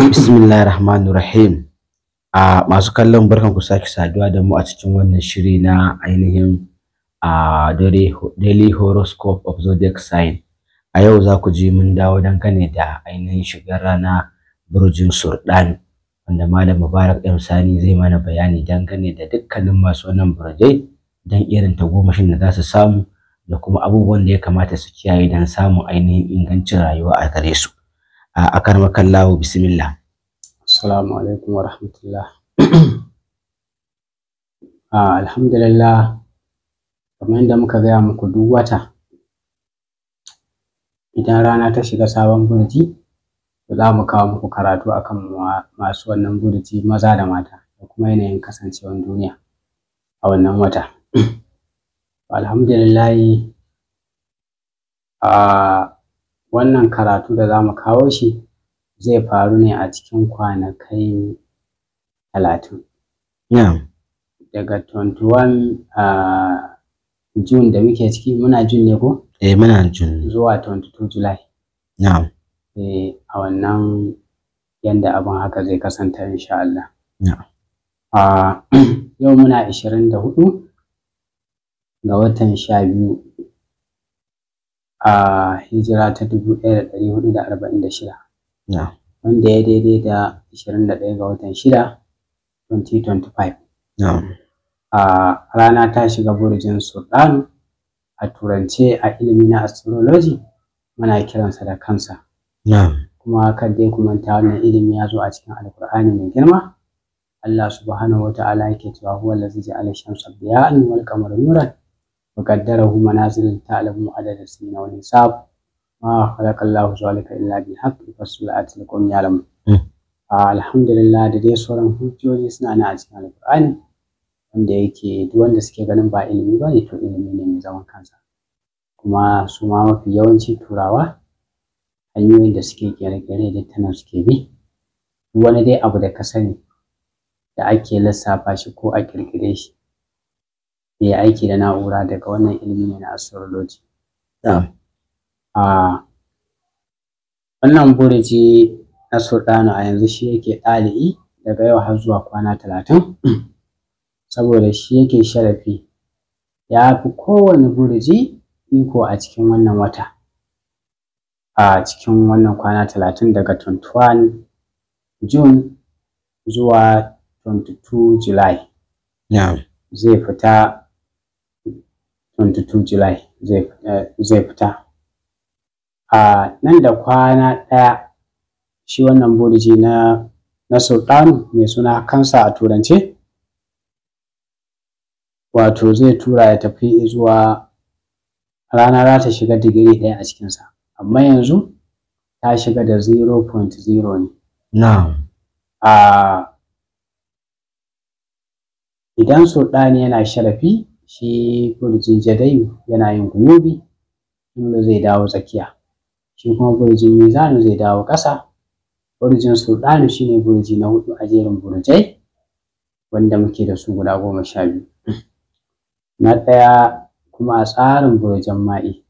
Bismillahir Rahmanir Rahim. A masu kallon, barkan ku sake saduwa da mu a cikin wannan shiri na ainihin a Daily Horoscope of Zodiac Sign. A yau za ku ji mun dawo dangane da ainihin shigar rana burjin Surɗan, wanda Malam Mubarak M Sani zai mana bayani dangane da dukkanin masu wannan burjai, don irin tagomashin da za su samu da kuma abubuwan da ya kamata su kiyaye don samun ainihin ingancin rayuwa a gare su. A akarmakallahu, bismillah. Assalamu alaikum wa rahmatullah. Alhamdulillah, kamar yadda muka gaya muku, duk wata idan rana ta shiga sabon burji, to za mu kawo muku karatu akan masu wannan burji, maza da mata, da kuma yanayin kasancewan duniya a wannan wata. Alhamdulillahi, a wannan karatu da za mu kawo shi zai faru ne a cikin kwanakai 30. Daga 21 June da muke ciki, muna June ne ko? Eh, muna June. Zuwa 22 July. Eh, a wannan yanda abin haka zai kasanta insha Allah. Yau muna 24 ga watan 12 a hijira ta 1446. Wanda ya daidai da 21 ga watan 6, 2025. A rana ta shiga burjin Sultan, a turance a ilimi na astrology muna kiransa da Cancer. Kuma kar dai ku manta, wannan ilimi ya zo a cikin Alkur'ani mai girma. Allah Subhanahu wa Ta'ala yake cewa: "Huwa allazi ja'ala shamsa diya'an wal qamara nuran wa qaddarahu manazila ta'lamu adada sinina wal hisab, ma khalaqa Allahu zalika illa bil haqq yufassilu al-ayati liqaumin ya'lamun." Alhamdulillah, da dai sauran hujjoji suna nan a cikin Alkur'ani, wanda yake duk wanda suke ganin ba ilimi ba ne, to ilimi ne mai zaman kansa. Kuma su ma mafi yawanci Turawa, hanyoyin da suke ƙere-ƙere duk ta nan suke bi. Duk wani dai abu da ka sani da ake lissafa shi ko a ƙirƙire shi ya aiki da na'ura, daga wannan ilimi ne na astrology. A wannan burji na Sultanu a yanzu shi yake ɗali'i daga yau har zuwa kwana 30, saboda shi yake sharafi, ya fi kowane burji iko a cikin wannan wata, a cikin wannan kwana 30, daga 21 June zuwa 22 July. Zai fita 22 July, zai fita a nan da kwana ɗaya. Shi wannan burji na Sultanu mai suna Cancer a turance, wato zai tura ya tafi zuwa rana za ta shiga digiri 1 a cikinsa, amma yanzu ta shiga da 0.0 ne. A idan Sultani yana sharafi, shi burjin Jadayu yana yin guyubi, inda zai dawo tsakiya. Shi kuma burjin Mizanu zai dawo ƙasa. Burjin Sultanu shine burji na hudu a jerin burjai wanda muke da su guda 12. Na ɗaya kuma a tsarin burjan ma'i,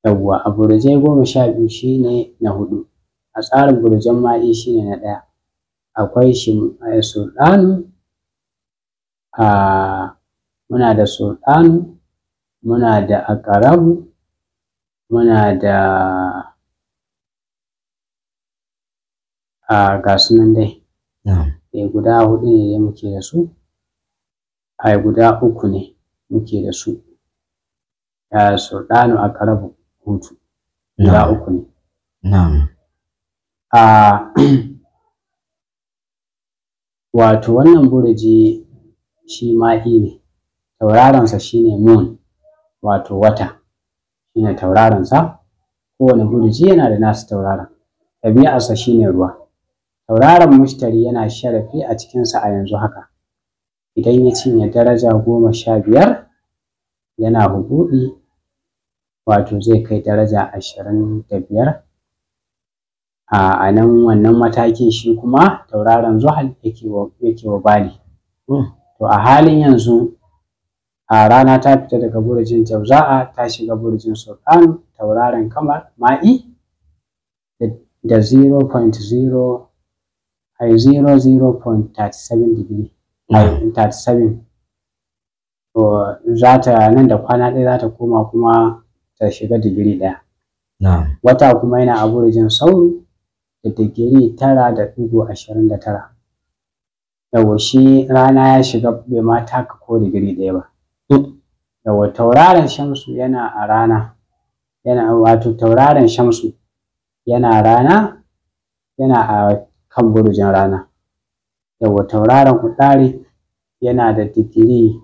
yawwa, a burjai 12 shine na hudu, a tsarin burjan ma'i shine na ɗaya. Akwai shi Sultanu, a muna da Sultanu, muna da Akarabu, muna da a ga su nan dai. Eh, guda huɗu ne dai muke da su, ai guda uku ne muke da su: Sultanu, Akarabu, Hutu, guda uku ne. A wato wannan burji shi ma'i ne, tauraronsa shine moon, wato wata shine tauraronsa. Kowane burji yana da nasu tauraron. Ɗabi'arsa shine ruwa. Tauraron Mushtari yana sharafi a cikinsa a yanzu haka. Idan ya cinye daraja 15 yana hubuɗi, wato zai kai daraja 25. A nan wannan matakin shi kuma tauraron Zuhal yake wa bali. To a halin yanzu a rana ta fita daga burjin Jauza'a, ta shiga burjin Sultan, tauraron kamar ma'i da 0.0. Ai 00.37 degree. Ai 37. To za ta nan da kwana ɗaya za ta koma kuma ta shiga digiri 1. Wata kuma yana a burjin Sauro da digiri 9.29. Yawwa shi rana ya shiga bai ma taka ko digiri 1 ba. Yawwa tauraron Shamsu yana a rana, yana wato tauraron Shamsu yana rana, yana a kan burjin rana. Yawwa tauraron Udari yana da digiri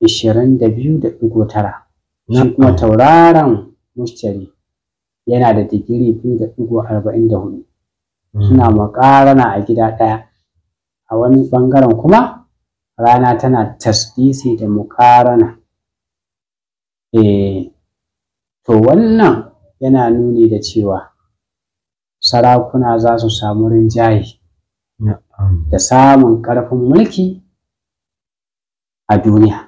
22.9. Shi kuma tauraron Mushtari yana da digiri 2.44. Suna muƙarana a gida ɗaya. A wani ɓangaren kuma rana tana tasdisi da muƙarana. To wannan yana nuni da cewa sarakuna za su samu rinjaye da samun ƙarfin mulki a duniya.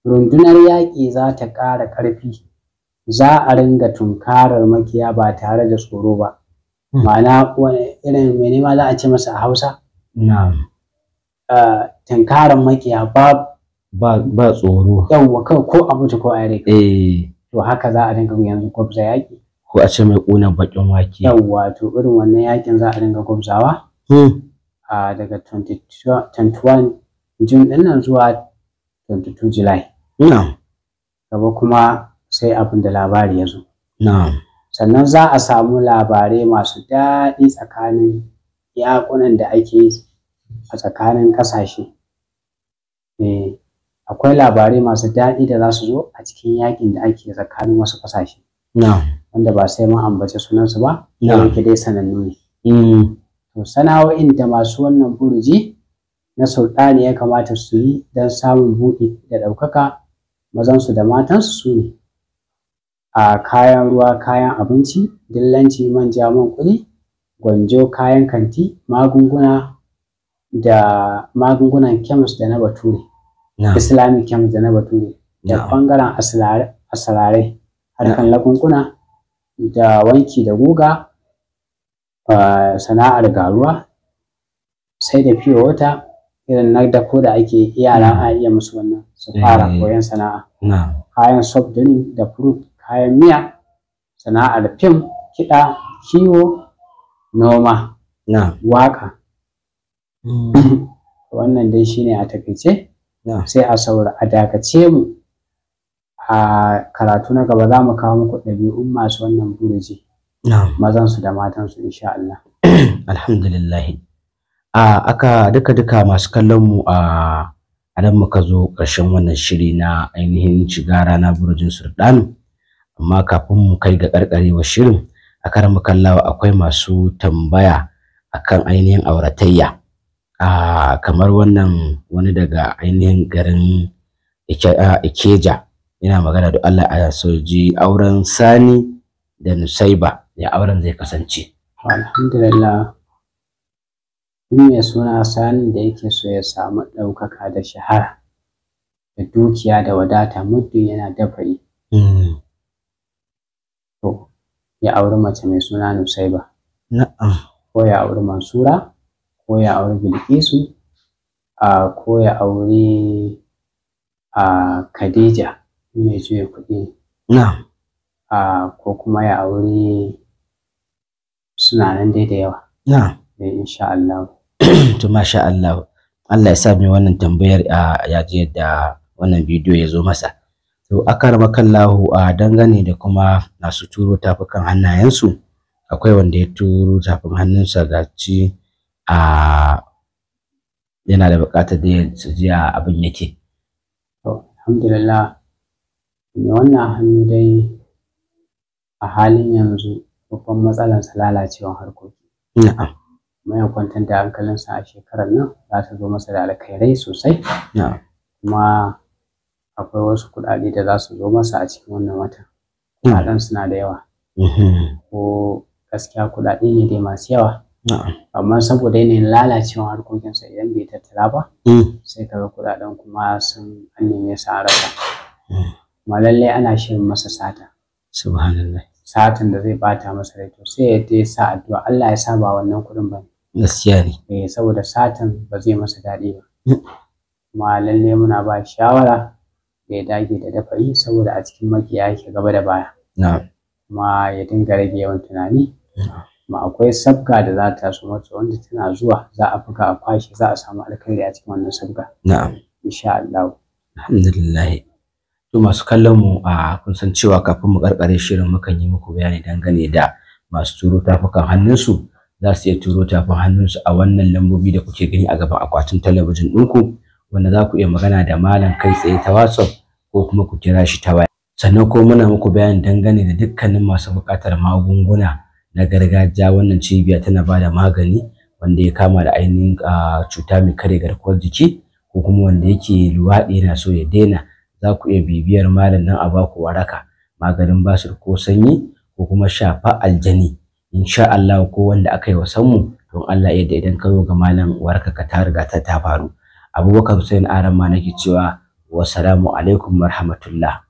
Rundunar yaƙi za ta ƙara ƙarfi, za a ringa tunkarar makiya ba tare da tsoro ba. Ma'ana wani irin mene ma za a ce masa a Hausa? Tunkarar makiya ba tsoro. Yawwa kawai ko a mutu ko a rai. To haka za a dinga yanzu gwabza yaƙi. Ko a ce mai ƙunar baƙin wake. Yawwa to irin wannan yaƙin za a dinga gwabzawa. Daga 21 June ɗin nan zuwa 22 July. Gaba kuma sai abin da labari ya zo. Sannan za a samu labarai masu daɗi tsakanin yaƙunan da ake yi a tsakanin ƙasashe. Akwai labarai masu daɗi da za su zo a cikin yaƙin da ake tsakanin wasu ƙasashe. Wanda ba sai mun ambaci sunansu ba, da yake dai sanannu ne. To sana'o'in da masu wannan buruji na sultani ya kamata su yi don samun buɗi da ɗaukaka mazansu da matansu su ne: a kayan ruwa, kayan abinci, dillanci, manja, man kuɗi, gwanjo, kayan kanti, magunguna da magungunan kemis da na bature, Islamic kemis da na bature, da ɓangaren asalarai, harkan lagunguna da wanki da guga, sana'ar garuwa, sai da fiye wata irin na dako da ake yara a iya musu wannan su fara koyon sana'a. Kayan soft drink da fruit, kayan miya, sana'ar fim, kiɗa, kiwo, noma, waƙa. Wannan dai shine a takaice. Sai a saura a dakace mu a karatu na gaba, za mu kawo muku ɗabi'un masu wannan buruji, mazansu da matansu insha Allah. Alhamdulillah. Aka duka masu kallon mu a nan muka zo ƙarshen wannan shiri na ainihin shiga rana burjin Sultan. Amma kafin mu kai ga ƙarƙarewar shirin, a karan kallawa akwai masu tambaya akan ainihin auratayya. Kamar wannan wani daga ainihin garin Ikeja yana magana da Allah a soji auren Sani da Nusaiba, ya auren zai kasance. Alhamdulillah. Duk mai suna Sani da yake so ya samu ɗaukaka da shahara da dukiya da wadata muddin yana dafa'i, to ya auri mace mai suna Nusaiba. Ko ya auri Mansura, ko ya auri Bilkisu, ko ya auri Khadija mai juya kuɗi. Ko kuma ya auri, suna nan dai da yawa. Insha Allah. To masha Allah. Allah ya sa mai wannan tambayar ya ji yadda wannan bidiyo ya zo masa. To akaramakallahu, a dangane da kuma masu turo tafukan hannayensu, akwai wanda ya turo tafin hannunsa ga ci a yana da buƙatar da su ji abin yake. To alhamdulillah, mai wannan hannu dai a halin yanzu babban matsalarsa lalacewar harkoki. Kuma ya kwantar da hankalinsa, a shekarar nan za ta zo masa da alkhairai sosai. Kuma akwai wasu kuɗaɗe da za su zo masa a cikin wannan watan. Kuɗaɗen suna da yawa. Ko gaskiya kuɗaɗe ne dai masu yawa. Amma saboda yanayin lalacewar harkokinsa idan bai tattala ba, sai kaga kuɗaɗen kuma sun an neme su an rasa. Kuma lallai ana shirin masa sata. Subhanallah. Satin da zai bata masa rai, to sai ya dai sa addu'a Allah ya sa ba wannan kuɗin ba. Gaskiya ne. Eh, saboda satin ba zai masa daɗi ba. Kuma lalle muna ba shawara da ya dage da dafa'i, saboda a cikin makiya yake gaba da baya. Kuma ya dinga rage yawan tunani. Kuma akwai sabga da za ta so mata, wanda tana zuwa za a buga a kwashe, za a samu alkhairi a cikin wannan sabga. Insha Allah. Alhamdulillah. To masu kallon mu, a kun san cewa kafin mu karkare shirin mukan yi muku bayani dangane da masu turo tafukan hannunsu. Za su iya turo tafin hannunsu a wannan lambobi da kuke gani a gaban akwatin talabijin ɗinku, wanda za ku iya magana da malam kai tsaye ta WhatsApp ko kuma ku kira shi ta waya. Sannan ko muna muku bayani dangane da dukkanin masu buƙatar magunguna na gargajiya. Wannan cibiya tana ba da magani wanda ya kama da ainihin cuta mai karya garkuwar jiki, ko kuma wanda yake luwaɗi yana so ya daina. Za ku iya bibiyar malam nan a baku waraka, maganin basir ko sanyi ko kuma shafa aljani. Insha Allah, ko wanda aka yi wa sammu, don Allah yadda idan ka zo ga malam waraka ka ta riga ta faru. Abubakar Hussein Aran ma nake cewa wassalamu alaikum warahmatullah.